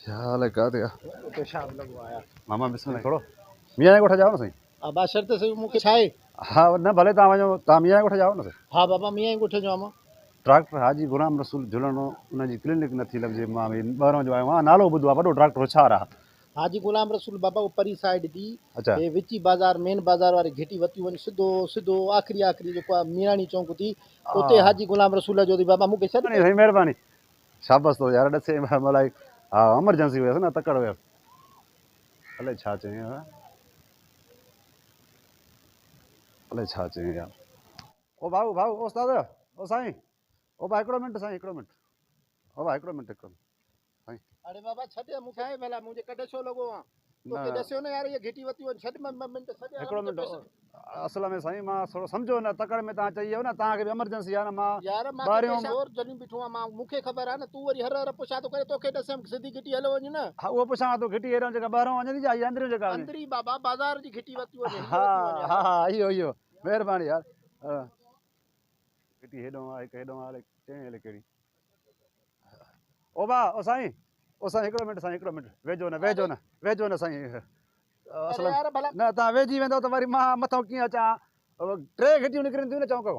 الائي ڪاٿي آ. پيشاب لڳو آ يار. ماما بسم الله ٿورو ميان جي ڳوٺ جا آهيو نه سائين. ها با شرط سائين مون کي ڇاهي. ها نه ڀلي توهان وڃو توهان ميان جي ڳوٺ جا آهيو نه سائين. ها بابا ميان جي ڳوٺ جو آهيان مان. ڊاڪٽر حاجي غلام رسول جهلڻو ان جي ڪلينڪ نٿي لڀجي مان به ٻاهران جو آيو آهيان نالو ٻڌو آهي وڏو ڊاڪٽر هوشيار آهي. حاجي غلام رسول بابا او پري سائيڊ the هي وچي بازار مين بازار واري گهٽي وتيون وڃ سڌو سڌو آخري آخري جيڪو آ ميراڻي چونڪ ٿي اتي حاجي غلام رسول جو ٿي بابا مون کي ڇڏ. سائين مهرباني شابس تو يار ڏسي ملائي ها ايمرجنسي هيس نه تڪڙ هيس الائي ڇا چيائين يار الائي ڇا چيائين يار. او ڀائو ڀائو او استاد او سائين او ڀا هڪڙو منٽ سائين هڪڙو منٽ او ڀا هڪڙو منٽ هڪڙو سائين. اڙي بابا ڇڏ مون کي آهي ڀلا منهنجي ڪڍ ڇو لڳو آن توکي ڏسيو نه يار هيء گهٽي وتي وڃ ڇڏ م منٽ ڇڏ يار هڪڙو منٽ اصل ۾ سائين مان ٿورو سمجهو نه تڪڙ ۾ توهان چئي ويو نه توهان کي به ايمرجنسي آهي نه مان يار مان کي پيشاب اور جليون بيٺو آهيان مان مون کي خبر آهي نه تون وري هر هر پڇا ٿو ڪري توکي ڏسيم سڌي گهٽي هليو وڃ نه. ها اهو پڇان ٿو گهٽي هيڏانهن جيڪا ٻاهران وڃي ٿي يا هي اندريون جيڪا وڃي. اندري بابا بازار جي گهٽي وتي وڃي هيء وتي وڃي ها ها اهو اهو مهرباني يار گهٽي هيڏانهن آهي هڪ هيڏانهن آهي الائي چئين الائي ڪهڙي. او ڀاء او سائين او سائين هڪڙو منٽ سائين هڪڙو منٽ ويجهو نه ويجهو نه ويجهو نه سائين اصل نه توهان ويجهي ويندؤ ته وري مان مٿو ڪيئن اچان ٽي گهٽيون نڪرن ٿيون نه چونڪ کان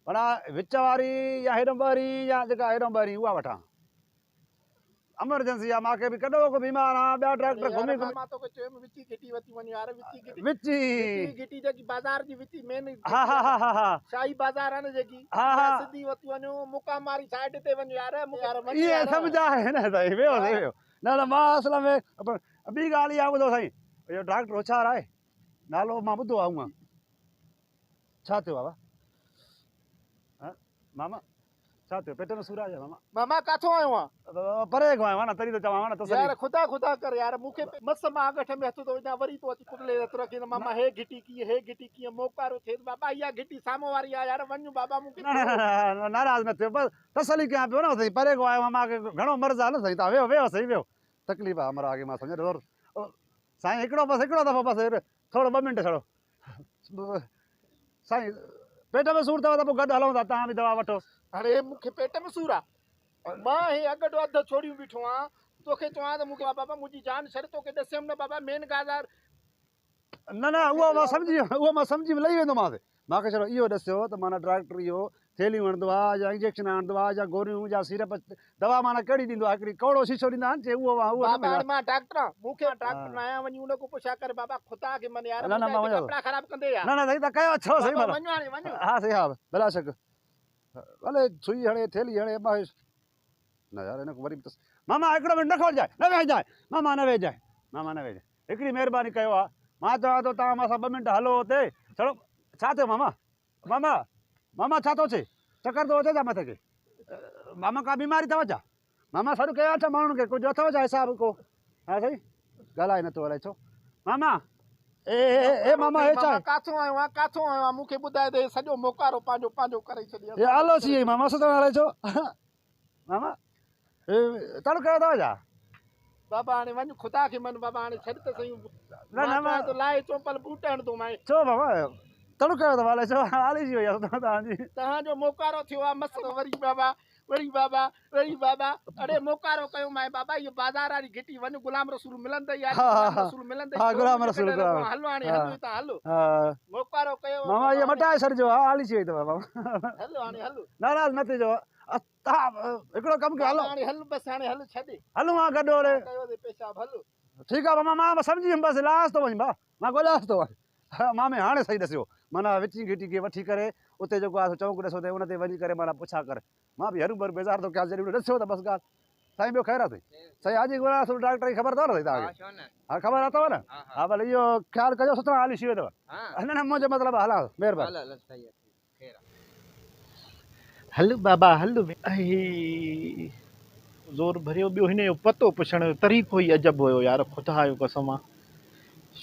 معنيٰ وچ واري يا هيڏو ٻهري يا جيڪا هيڏو ٻهري اها وٺان ايمرجنسي آ مانکي به ڪڏهوڪو بيمار آ ٻيا ڊاڪٽر گهمي گهمي مان توکي چيم وچي گهٽي وتي وڃ يار وچي گهٽي وچي وچي گهٽي جيڪي بازار جي وچي مين ها ها ها ها ها شاهي بازار آ نه جيڪي ها ها سڌي وتي وڃو مقام واري سائيڊ تي وڃ يار يار وڃ يار سمجهه آهي نه سائين ويو سائين ويو نه نه مان اصل ۾ ٻي ڳالهه اها ٻڌو سائين اهو ڊاڪٽر هوشيار آهي نالو مان ٻڌو آ هونئن ڇا ٿيو بابا ها ماما ڇا ٿيو پيٽ ۾ سور آ ڇا ماما؟ ماما ڪاٿو آيو آن؟ پري کان آيو آن نه تڏهن ته چوان نه تسلي. يار خدا خدا ڪر يار مون کي مس مان اڳٺ ۾ هٿ ٿو وجهان وري تون اچي ڪٽلي تي هٿ رکين ته ماما هي گهٽي ڪيئن هي گهٽي ڪيئن موڪارو ٿئي ته بابا اها گهٽي سامهون واري آ يار وڃ بابا مون کي نه نه نه ناراض نه ٿيو بس تسلي ڪيان پيو نه سائين پري کان آيو آهيان مان کي گهڻو مرض آ نه سائين تان ويهو ويهو سائين ويهو تڪليف آ همراهه کي مان سمجهان ٿو سائين هڪڙو بس هڪڙو دفعو بس ٿورو ٻه منٽ ڇڙو سائين پيٽ ۾ سور اٿو ته پوء گڏ هلون ٿا توهان به دوا وٺو. هاڻي مون کي پيٽ ۾ سور آ مان هي اڳ اڌ ڇوڙيون بيٺو آهيان توکي چوان ته مون کي بابا منهنجي جان ڇڏ توکي ڏسيم نه بابا مين گازار. نه نه اهو مان سمجهي ويم اهو مان سمجهي ويم لهي ويندومانس مان کي ڇڙو اهو ڏسيو ته معنيٰ ڊاڪٽر اهو ٿيلهيون هڻندو آ يا انجيڪشن هڻندو آ يا گوريون يا سيرپ دوا معنيٰ ڪهڙي ڏيندو آ هڪڙي ڪوڙو شيشو ڏيندا آهن چي اهو اهو نه بابا هاڻي مان ڊاڪٽر آن مون کي ڊاڪٽر نه آهيان وڃي ان کان پڇا ڪر بابا خدا کي من يار نه نه مان وڃان ٿو ڪپڙا خراب ڪندي يار نه نه سائين ته ڪيو ڇو سائين ڀلا وڃ هاڻي وڃ ها سائين ها بلا شڪ ڀلي سئي هڻي ٿيلهي هڻي مان نه يار هن کي وري به ماما هڪڙو منٽ نه کولجانء نه ويهجانء ماما نه ويهجانء ماما نه ويهجانء هڪڙي مهرباني ڪيو ها مان چوان ٿو توهان مان سان ٻه منٽ هلو اتي ڇڙو ڇا ٿيو ماما ماما ماما ڇا ٿو ٿئي چڪر ٿو اچي ڇا مٿي کي ماما ڪا بيماري اٿو ڇا ماما سڏ ڪيا ڇا ماڻهن کي ڪجهه اٿو ڇا حساب ڪو ها سائين ڳالهائي نٿو الائي ڇو ماما اي اي اي ماما هي ڇا ڪاٿو آيو آ ڪاٿو آيو آ مون کي ٻڌاء ته هي سڄو موڪارو پنهنجو پنهنجو ڪري ڇڏي هي آلو ٿي وئي ماما ستڻ الائي ڇو ماما هي تڙ ڪيو اٿو ڇا بابا هاڻي وڃ خدا کي من بابا هاڻي ڇڏ ته سهي نه نه مان تو لاء چوپل بوٽ هڻندو مانء ڇو بابا تڙ ڪيو اٿو الائي ڇو آلي ٿي وئي آ توهان جي توهان جو موڪارو ٿيو آ مس وري بابا وري بابا وري بابا اڙي موڪارو ڪيو مانء بابا هيء بازار واري گهٽي وڃ غلام رسول ملندئي يار غلام رسول ملندئي ها غلام رسول غلام هلو هاڻي هلو هتان هلو موڪارو ڪيو ماما هيء مٽائي ڇڏجو ها آلي ٿي وئي اٿو بابا هلو هاڻي هلو ناراض نه ٿجو تها هڪڙو ڪم ڪيو هلو. هاڻي هل بس هاڻي هل ڇڏ. هلون ها گڏ هوڏي. ڪيو ٿي پيشاب هل. ٺيڪ آ ماما مان سمجهي ويم بس لاس ٿو وڃ ڀا مان ڳوليانس ٿو مامي هاڻي صحيح ڏسيو معنيٰ وچين گهٽي کي وٺي ڪري اتي جيڪو آ سو چونڪ ڏسو ته ان تي وڃي ڪري معنيٰ پڇا ڪر مان به هرو ڀرو بيزار ٿو ڪيانس جڏهن هن ڏسيو ته بس ڳالهه سائين ٻيو خير آ سائين سائين حاجي غلام رسول ڊاڪٽر جي خبر اٿو نه سائين توهان کي ها خبر اٿو نه ها ڀلي اهو خيال ڪجو سٿڻا هلي شيو اٿو نه نه منهنجو مطلب هلان مهرباني. هل بابا هل اهي زور ڀريو ٻيو هن جو پتو پڇڻ جو طريقو ئي عجب هيو يار خدا جو قسم آ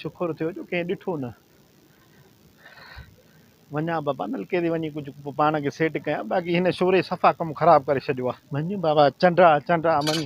شڪر ٿيو جو ڪنهن ڏٺو نه وڃان بابا نلڪي تي وڃي ڪجهه پاڻ کي سيٽ ڪيان باقي هن شوري صفا ڪم خراب ڪري ڇڏيو آ وڃ بابا چنڊا چنڊا وڃ.